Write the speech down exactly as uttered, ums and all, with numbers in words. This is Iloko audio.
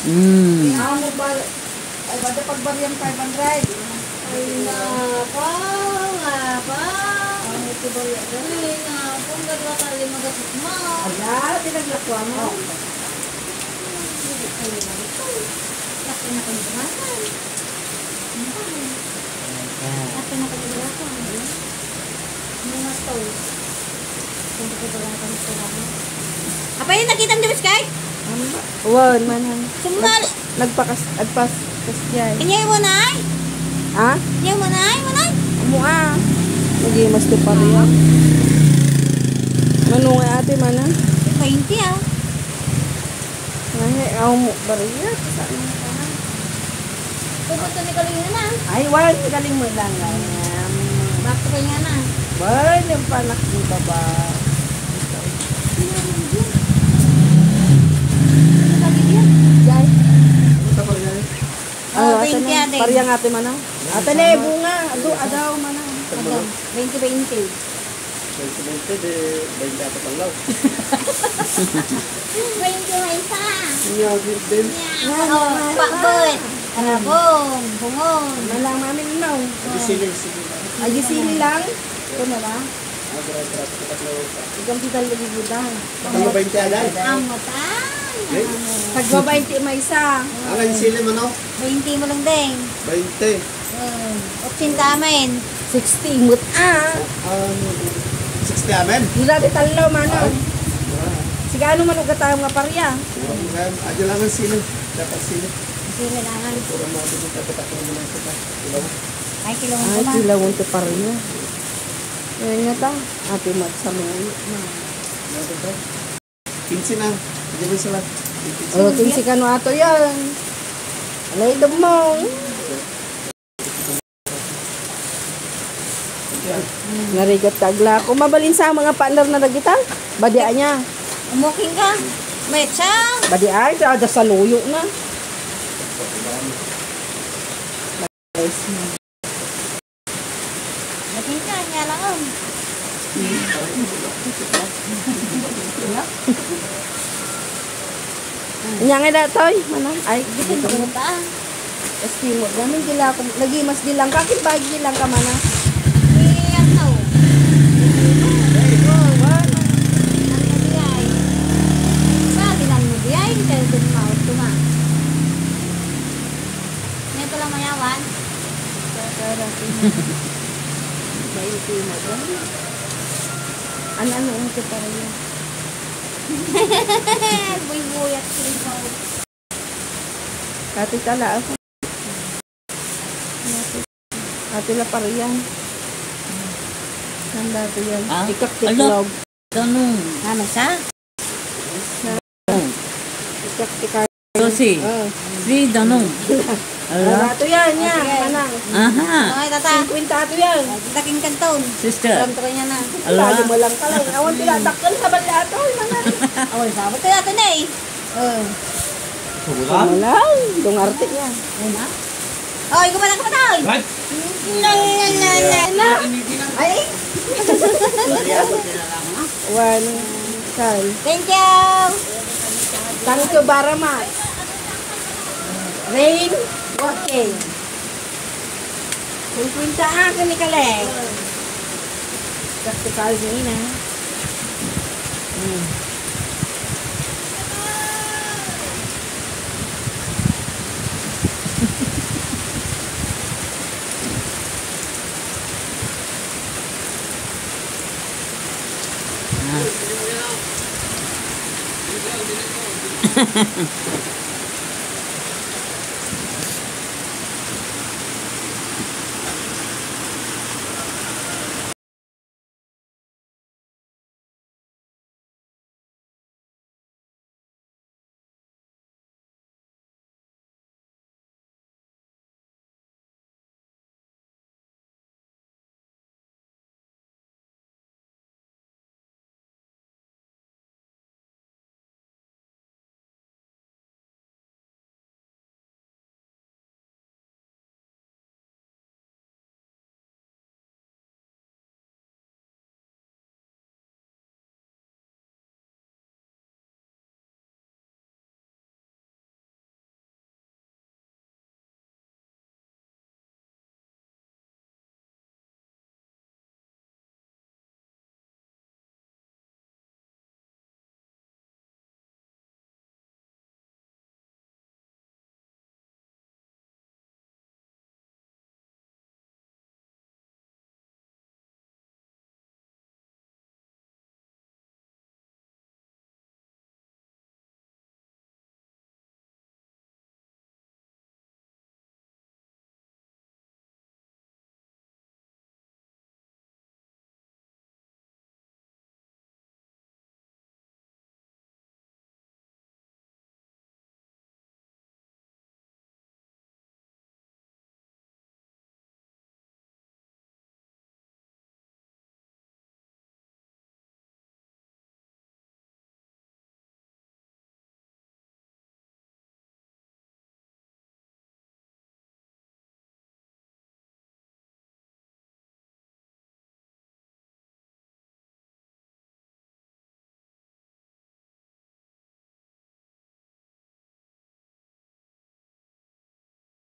Mm. Amo ba, ay, basta pagbarian five hundred. Ay, napa, napa. Ano ito ba yan? Ay, napa, ang gadwa tayo magasukma. Ala, pinaglakwa mo. Ay, napa, napa, napa. Ayan. Ate, nakalimutan ko, ano? Mga toys. Kung di ko wala kang kailangan. Apay, nakita mo di ba, Sky? Ano ba? Wan, manang. Sumal- Nag-, nagpakas-, nagpas-, kas diay. Kanya mo, Nay? Ha? Kanya mo, Nay? Manay? Amo, ah. Nag-imas ti pareha. Mano nga ate, manang? Twenty, ah. Ay, aw mo, bariya. Saan mo ka? Pupunta ni Kalina na. Ay, wala, ni Kaling mo lang, ah. Bakit kaya na? Wala, yung panak ni Baba. Sino naman yun? Sino naman yun? Jai. Ano ka pa rin? Oh, Ah, ate twenty na. Ate. Pariang ate, manang. Ate na, bunga. Adu-, adaw, manang. Adaw. Twenty, twenty. Twenty, twenty, di twenty apat ang law. Twenty na isa. Iya, di, di. Iya, oo, pakbet. Karabong, bungon. Manang mamin, no? Di sili, sili lang. Ay, di sili lang? Ito na ba? Ah, grabe, grabe, grabe, grabe. Igang pidal lagi gudang. Ano ba yung tiyanan? Amo, tay. Eh? Amo. Tagwa baynte maysa. Ang sili mo, no? Baynte mo lang, deng. Baynte. Hmm, otsinta amin. Sixty, imut, ah. Ah, sixty amin? Dira ti tallo, manang. Ay, ah. Sige, ano man ugatang nga paria? Aja lang ang sili. Dapat sili. Sili lang. Puro mga dito, dapat ako naman ang kita. Diba? Ay, kilawon ko na. Ay, kilawon ti paria. Ayan nga ta. Ate Mat sa mga. Ano ba? Quince na. Hindi mo sila. Oh, quince ka no ato yan. Alay, dum mo. Narigat ka, agla. Kung mabalin sa mga partner na dagita, badia niya. Umuking ka. Metsa. Badia, ay, kada sa luyo na. Naging ka, niya lang, oh. Nya nga datoy, manang. Ay, dito na ta. Estimate namin, di lang ako, nag-imas di lang ka, kin bagi di lang ka, manang. Eh, ano? Ano di ay? Sabi lang mo di ay, hindi tayo dun maot tuma. Ngayon pala mayawan. Ano, ano, ano, ano, ano, Buybuyak, silipaw. Ate, tala ako. Ate, la parian. Ang dati yan. Ah, ikak ala, tiklog. Danong. Ano sa? Ikak tikar. Josie. Oh. Si Danong. Ala. Ala, ito yan, yan. Sige. Manang. Aha. Okay, tata. Singkwenta ato yan. Daking kanton. Sister. Alam ko kanya na. Ala. Lalo mo lang ka lang. Awan, tila, dakkel sa bala ato, manang. Awan, sabot kaya ato na eh. Oh. Sumulang? Sumulang. Dungarte yan. Ayun na. Oy, gumana ka pa, Toy! What? Na, na, na, na, na. Ay! One, Carl. Thank you! Thank you, Baramat. Rain, okay. Singkwenta akin ni Kaleng. Practical ni Ina. Hmm. Ah.